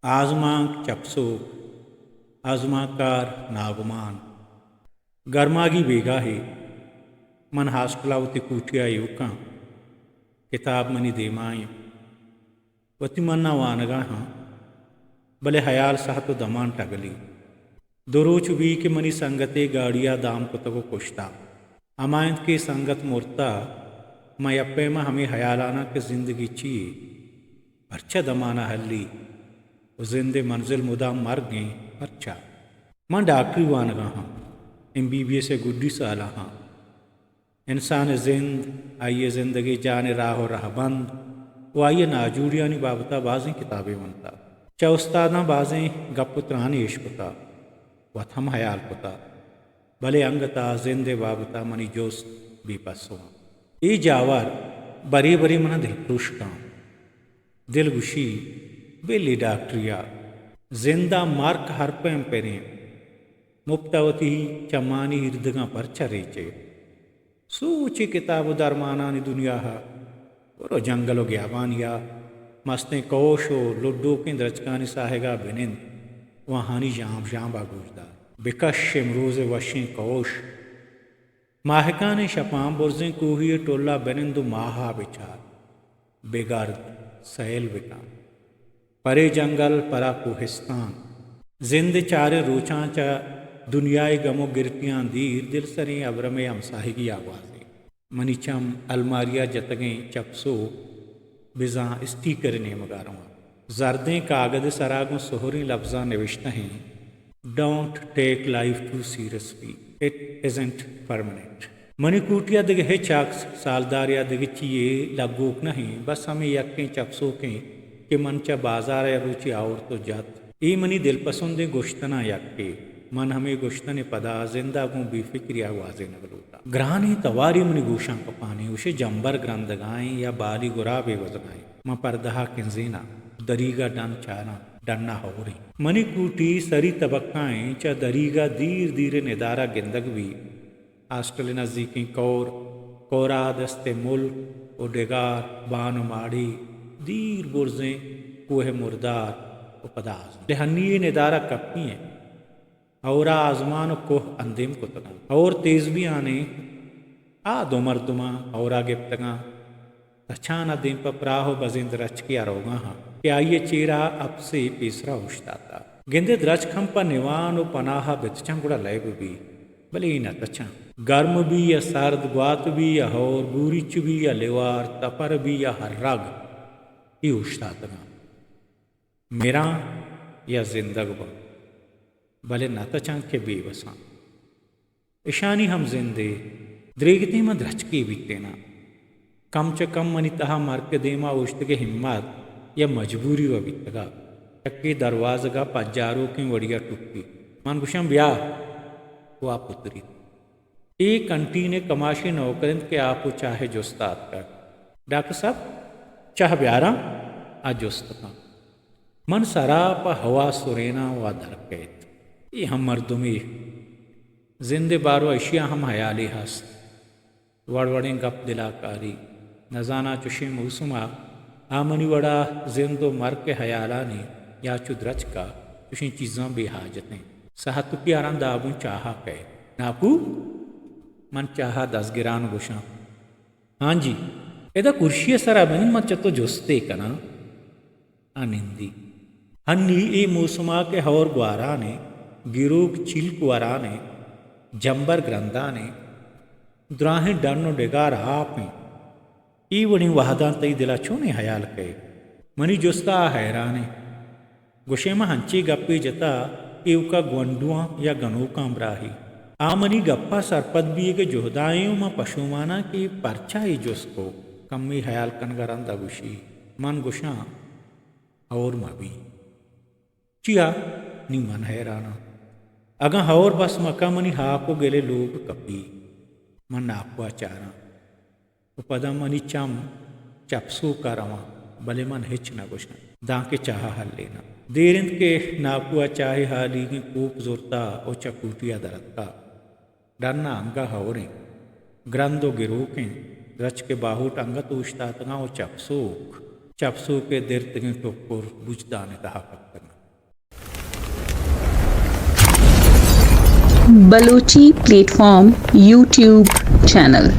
آزمانک چپسوک، آزمانکار ناگمان۔ گرماگی بیگاہے، من ہاسٹل ءَ وتی کوٹی ءَ ایوکاں، کتاب منی دیما ایں، وتی من ءَ وانگا ہاں، بلے ہیال سہت و دمان ٹگلی۔ دو روچ بی کہ منی سنگتے گاڑی ءَ دام کتگ و کشتہ۔ ہما انت کہ سنگت مرتہ، من یک پیما ہمے ہیالاناں کہ زندگی چی یے؟ پرچا دمان ءَ ہلی؟ و زند ءِ منزل مدام مرگ ایں، پرچا؟ من ڈاکٹری وانگا ہاں، ایم بی بی ایس ءِ گڈی سالا ہاں۔ انسان ءِ زند، آئی ءِ زندگ ءِ جان ءِ راہ و رہبند و آئی ءِ ناجوڑیانی بابت ءَ بازیں کتابے ونتہ۔ چہ استاداں بازیں گپ و ترانے اشکتہ، وت ہم ہیال کتہ، بلے انگت ءَ زند ءِ بابت ءَ منی جست بے پسو انت۔ اے جاور برے برے من ءَ دلپروش کنت۔ دل گوشی، بل اے ڈاکٹری ءَ، زند ءَ مرک ہر پیم پریں، مپت ءَ وتی چمانی ایردگاں پرچا ریچے؟ سوچے کتاب و درمانانی دنیا ءَ، برو جنگل و گیابانی ءَ، مستیں کوش و لڈوکیں درچکانی ساہگ ءَ بنند و آہانی ژامب ژامب ءَ گوش دار۔ بکش امروز ءِ وشیں کوش۔ ماہکانیں شپاں برزیں کوہی ءِ ٹل ءَ بنند و ماہ ءَ بچار۔ بگرد، سیل بکن۔ پرے جنگل، پرا کوہستان۔ زند ءِ چاریں روچاں چہ دنیا ءِ گم و گرتیاں دیر دلسریں ابرم ءِ ہمساہگی ءَ گوازے۔ منی چم الماری ءَ جتگیں چپسو بزاں اسٹیکر ءِ نیمگ ءَ رواں۔ زردیں کاگد ءِ سرا گوں سہریں لبزاں نوشتہ ایں، Don't take life too seriously. It isn't permanent. منی کوٹی ءَ دگہ ہچ اکس، سالدارے ءَ دگہ چی یے لگوک نہ ایں، بس ہمے یکیں چپسوک ایں کہ من چہ بازار ءَ روچے آورت و جت۔ اے منی دلپسندیں گوشتناں یکے۔ من ہمے گوشتن ءِ پدا زند ءَ گوں بے فکری ءَ گوازینگ لوٹاں۔ گرانیں توارے منی گوشاں کپانی، گوشے جمبر گرندگائیں یا بالی گرابے گوزگائیں۔ من پردہ ءَ کنزیناں، دریگ ءَ ڈن چاراں، ڈن ءَ ہوریں۔ منی کوٹی سری تبکہ ایں، چہ دریگ ءَ دیر دیر ءَ ندارہ گندگ بی۔ ہاسٹل ءِ نزیکیں کور، کور ءَ دست ءِ ملک و ڈگار، بان و ماڑی، دیر برزیں کوہ مردار و پدا آزمان۔ ہنی اے ندارہ کپی ایں۔ ہور ءَ آزمان و کوہ اندیم کتگاں۔ ہور تیز بیانے، آ دو مردماں ہور ءَ گپتگاں۔ تچان ءَ دیم پہ پراہ و بزیں درچکے ءَ روگا ہاں کہ آئی ءِ چیر ءَ اپسے پیسرا اوشتاتہ۔ گندے درچک ہم پہ نوان و پناہ ءَ بتچاں گڑا لیب بی، بلے اے نہ تچاں۔ گرم بی یا سرد، گوات بی یا ہور، گوریچ بی یا لیوار، تپر بی یا ہرگ، اے اوشتاتگاں۔ مراں یا زندگ باں، بلے نہ تچاں کہ بے وساں۔ اشانی ہم زندے دریگتیں من درچکے بیتیناں۔ کم چہ کم منی تہا مرک ءِ دیما اوشتگ ءِ ہمت یا مجبوری و بیتگا۔ چکے دروازگ ءَ پجاروکیں وڑی ءَ ٹپی۔ من گوشاں، بیا، و آ پتریت۔ اے کنٹین ءِ کماشیں نوکر انت کہ آپ و چاہ ءِ جست ءَ اتکگ۔ ڈاکٹر صاحب، چاہ بیاراں؟ آ جست کن۔ من سرا پہ ہوا سریناں و آ در کئیت۔ اے ہم مردمے۔ زند ءِ باروا اشی ءَ ہم ہیالے ہست۔ وڑ وڑیں گپ دل ءَ کاری۔ نزاناں چشیں موسم ءَ آ منی وڑا زند و مرک ءِ ہیالانی یا چو درچک ءَ چشیں چیزاں بے حاجت ایں۔ سہت و پیاراں دابوں چاہ ءَ کئے۔ ناکو! من چاہ ءَ دزگران گوشاں۔ ہاں جی، ادا کرشی ءِ سرا بنند، من چہ تو جستے کناں۔ آ نندی۔ ہنی اے موسما کہ ہور گوارانے، گروک چیلک ورانے، جمبر گرندانے، دراہیں ڈن و ڈگار آپ ایں۔ اے وڑیں وہداں تئی دلا چونیں ہیال کئے؟ منی جستا آ حیران ایں۔ گوشے، من ہنچیں گپے جتا، ایوکا گونڈواں یا گنوکاں براہی۔ آ منی گپا سرپد بیئگ ءِ جہدا ایں و من پشوماناں کہ پرچا اے جست کو۔ کمے ہیال کنگا رندا گوشی، من گوشاں، ہور مہ بی۔ چیا؟ نی من حیراناں۔ اگاں ہور بس مکا، منی ہاک و گل ءِ لوگ کپی۔ من ناکوا چاراں۔ و پدا منی چم چپسوکا رواں، بلے من ہچ نہ گوشاں، دانکہ چاہ ءَ ہلیناں۔ دیر انت کہ ناکو ءَ چاہ ءِ ہالیگیں کوپ زرتا و چہ کوٹی ءَ در اتکا۔ ڈن ءَ انگہ ہور انت، گرند و گروک انت، درچک ءِ باہوٹ انگت اوشتاتگاں و چپسوک۔ چپ سوک ءِ درتگیں ٹکر وجدان ءِ تہا کپتگ انت۔ Balochi plate form YouTube channel.